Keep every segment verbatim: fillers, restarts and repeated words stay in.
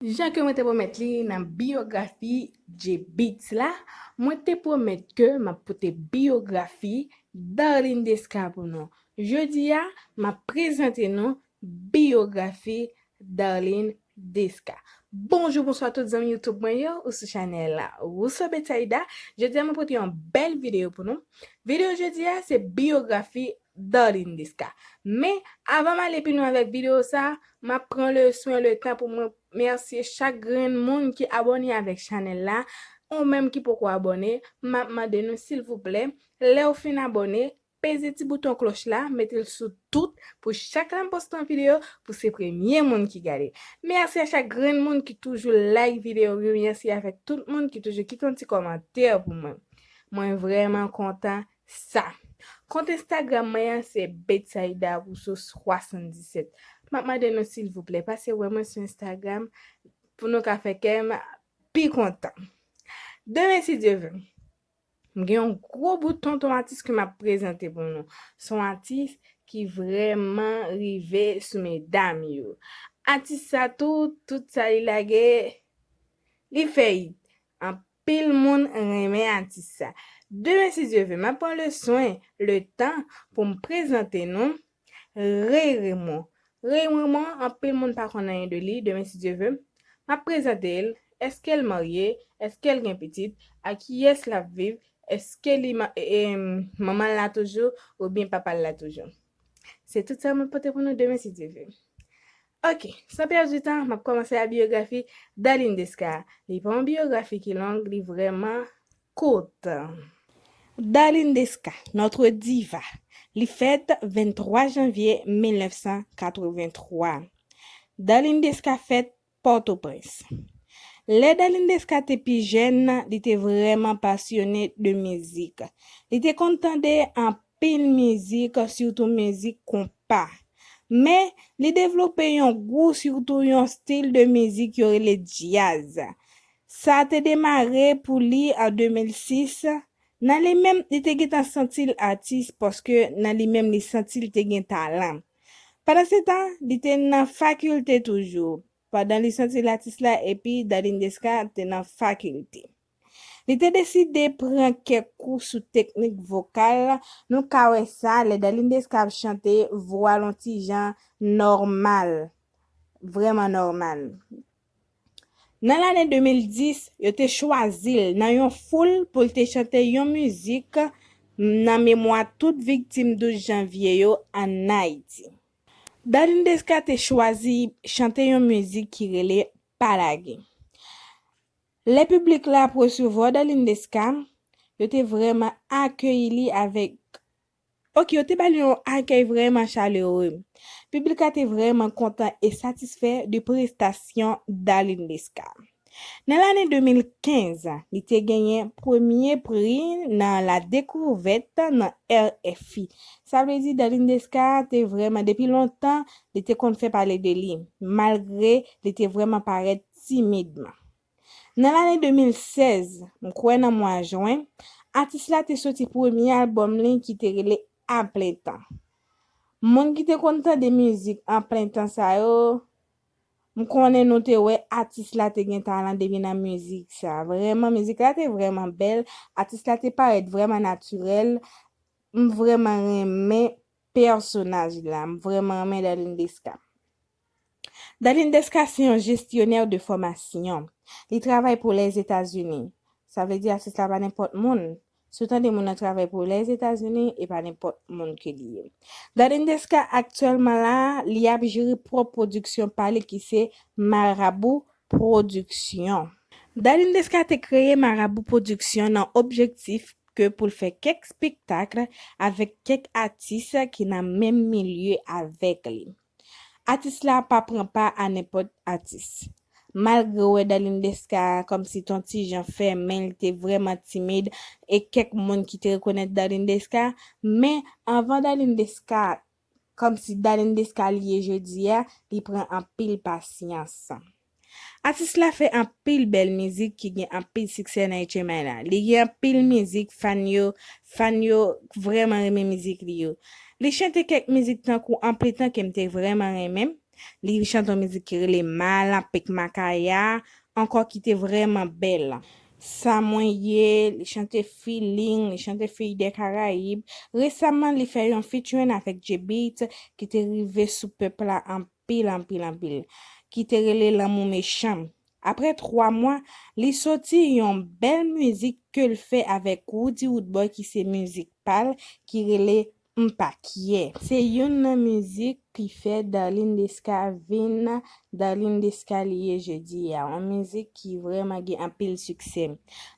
Jan ke mwen te pwomèt li nan biyografi J-Beatz la, mwen te pwomèt ke m ap pote biyografi Darline Desca pou nou. Jodi a, m ap prezante nou biyografi Darline Desca. Bonjou, bonswa tout zanmi YouTube mwen yo, ou sou chanèl la Rousseau Betsaida. Jodi a, mwen pote yon bèl videyo pou nou. Videyo jodi a, se biyografi Darline Desca. Men, avan m ale pi lwen avèk videyo sa, m ap pran le swen, le tan pou mwen remèsye chak grenn moun ki abòne avèk chanèl la. Ou menm ki poko abòne, m ap mande nou silvouplè, lè w fin abòne, peze ti bouton klòch la, mete l sou tout pou chak lè m poste yon videyo, pou se premye moun ki gade. Mèsi a chak grenn moun ki toujou like videyo yo, mèsi avèk tout moun ki toujou kite yon ti kòmantè pou mwen. Mwen vrèman kontan sa. Kont Instagram mwen an se Betsaida Rousseau swasanndisèt. M ap mande nou silvouplè, pase wè mwen sou Instagram pou nou ka fè kè m pi kontan. Demen, si Dye vle, m gen yon gwo bout tonton atis ke m ap prezante pou nou. Se yon atis ki vrèman rive sou medam yo. Atis sa tou, tout sa li lage, li fè it. Anpil moun renmen atis sa. Demen, si Dye vle, m ap pran le swen, le tan pou m prezante nou Ray Raymond. Ray Raymond, anpil moun pa konn anyen de li. Demen, si Dye vle, m ap prezante l. Èske l marye? Èske l gen pitit? Ak kiyès l ap viv? Èske li ma- e- e- manman l la toujou oubyen papa l la toujou? Se tout sa mwen pote pou nou demen, si Dye vle. Ok, san pèdi tan, m ap kòmanse ak biyografi Darline Desca. Li pa yon biyografi ki long, li vrèman kout. Darline Desca, notre diva. Li fèt venntwa janvye mil nèf san katrevenntwa. Darline Desca fèt Pòtoprens. Lè Darline Desca te pi jèn, li te vrèman pasyone de mizik. Li te konn tande anpil mizik, sitou mizik konpa. Men, li devlope yon gou, sitou yon stil de mizik yo rele djaz. Sa te demare pou li an de mil sis. Nan li menm, li te gentan santi l atis, paske nan li menm, li santi l te gen talan. Pandansetan, li te nan fakilte toujou. Pandan li santi l atis la, epi Darline Desca te nan fakilte. Li te deside pran kèk kou sou teknik vokal. Nou ka wè sa lè Darline Desca ap chante, vwa l on ti jan nòmal. Vrèman nòmal. Nan lane de mil dis, yo te chwazi l nan yon foul pou l te chante yon mizik nan memwa tout viktim douz janvye yo ann Ayiti. Darline Desca te chwazi chante yon mizik ki rele Pa Lage. Lè piblik la ap resevwa Darline Desca, yo te vrèman akeyi li avèk, ok, yo te ba li yon akèy vrèman chalere. Piblik la te vrèman kontan e satisfè de prestasyon Darline Desca. Nan lane de mil kenz, li te genyen premye pri nan La Découverte nan R F I. Sa vle di Darline Desca te vrèman, depi lontan, li te konn fè pale de li, malgre li te vrèman parèt timidman. Nan lane de mil sèz, m kwè nan mwa jen, atis la te soti premye albòm li ki te rele A Plen Tan. Moun ki te konn tande mizik an plen tan sa yo, m konnen nou te wè atis la te gen talan depi nan mizik sa. Vrèman, mizik la te vrèman bèl. Atis la te parèt vrèman natirèl. M vrèman renmen pèsonaj la. M vrèman renmen Darline Desca. Darline Desca se yon jestyonè de fòmasyon. Li travay pou Lèzetazini. Sa vle di atis la pa nenpòt moun. Si w tande moun nan travay pou Lèzetazini, e pa nenpòt moun ke li ye. Darline Desca aktyèlman la, li ap jere pwòp pwodiksyon pa li ki se Marabou Pwodiksyon. Darline Desca te kreye Marabou Pwodiksyon nan objektif ke pou l fè kèk espektak avèk kèk atis ki nan menm milye avèk li. Atis la pa pran pa a nenpòt atis. Malgre w wè Darline Desca kòmsi te yon ti jan fèmen, li te vrèman timid, e kèk moun ki te rekonèt Darline Desca, men anvan Darline Desca, kòmsi Darline Desca li ye jodi a, li pran anpil pasyans. Atis la fè anpil bèl mizik ki gen anpil siksè nan H M I la. Li gen anpil mizik fan yo, fan yo vrèman renmen mizik li yo. Li chante kèk mizik tankou An Plen Tan ke m te vrèman renmen. Li chante yon mizik ki rele Malanpik Makaya, ankò ki te vrèman bèl. Sa mwen ye, li chante Feeling, li chante Filles des Caraïbes. Resaman, li fè yon featuring avèk J-Beatz ki te rive sou pèp la anpil, anpil, anpil, ki te rele Lanmou Mechan. Apre twa mwa, li soti yon bèl mizik ke l fè avèk Roody Roodboy ki se mizik pa l, ki rele M pa kyè. Se youn nan mizik ki fè Darline Desca vin Darline Desca li ye jodi a. Yon mizik ki vrèman gen anpil siksè.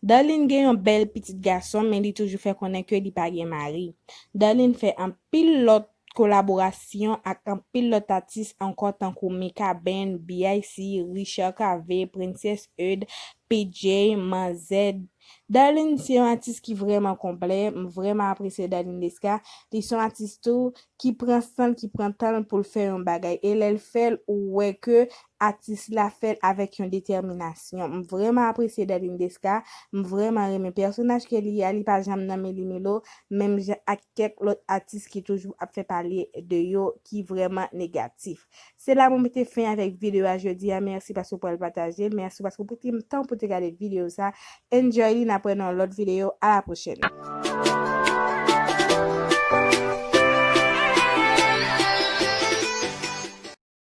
Darline gen yon bèl pitit gason, men li toujou fè konnen ke li pa gen mari. Darline fè anpil lòt kolaborasyon ak anpil lòt atis ankò tankou Mikaben, B I C, Richard Cavé, Princess Eud, P J, Manzè. Darline se yon atis ki vrèman konplè, m vrèman apresye Darline Desca. Li se yon atis tou ki pran san l, ki pran tan l pou l fè yon bagay. E lè l fè l, ou wè ke atis la fè l avèk yon detèminasyon. M vrèman apresye Darline Desca, m vrèman renmen pèsonaj ke li a, li pa janm nan melimelo, menm jan ak kèk lòt atis ki toujou ap fè pale de yo ki vrèman negatif. Se la mwen mete fen avèk videyo a jodi a. Mèsi paske w pral pataje l. Mèsi paske w pran tan pou te gade videyo sa. Enjoy li, n ap wè nan yon lòt videyo. A la pwochèn.